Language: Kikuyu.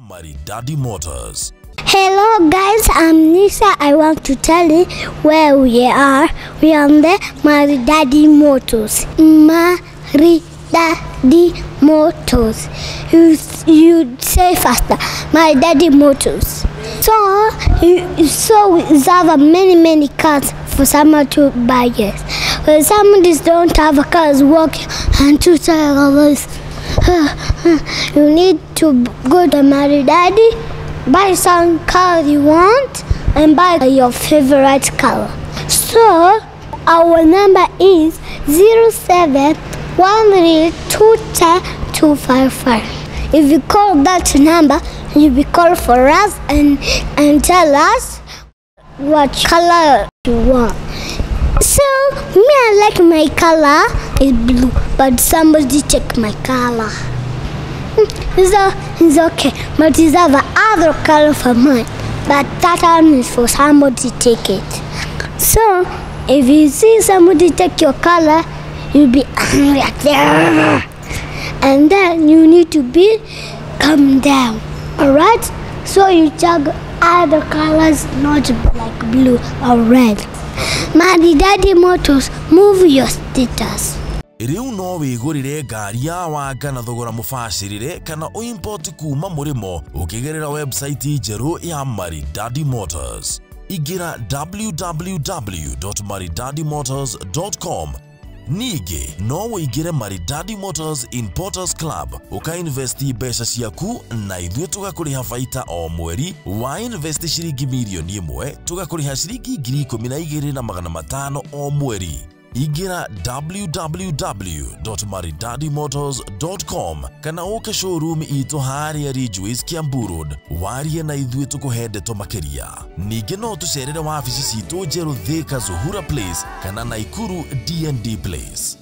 Maridadi Motors. Hello guys, I'm Nisa. I want to tell you where we are. We are on the Maridadi Motors. Maridadi Motors. You say faster. Maridadi Motors. So we have many cars for someone to buy. Yes. When somebody don't have a car, walk and to tell us. You need to go to Maridadi, buy some car you want, and buy your favorite color. So our number is 0713210255. If you call that number, you will call for us and tell us what color you want. So me, I like my color is blue, but somebody check my color. It's okay, but it's have other color for mine. But that one is for somebody take it. So if you see somebody take your color, you'll be angry at them. And then you need to be calm down. Alright? So you check other colors, not like blue or red. Maridadi Motors, move your status. Riu no wigurire ngari ya wanga na thogora mubacirire kana uimport kuma murimo ukigerera website njeru ya Maridadi Motors. Ingira www.maridadimotors.com. Ningĩ no ũingĩre Maridadi Motors Importers Club ũkainvesti mbeca ciaku na ithuĩ tũgakũrĩha baita o mweri. Wa invest ciringi mirioni 1 tũgakũrĩha ciringi 12,500 o mweri. Ingĩra www.maridadimotors.com kana ũke showroom itũ harĩa Ridgeways Kiambu Road, warie na ithuĩ tũkũhe ndeto makĩria. Ningĩ no tũcerere wabici citũ njerũ Thika Zuhura Place kana Naikuru D&D Place.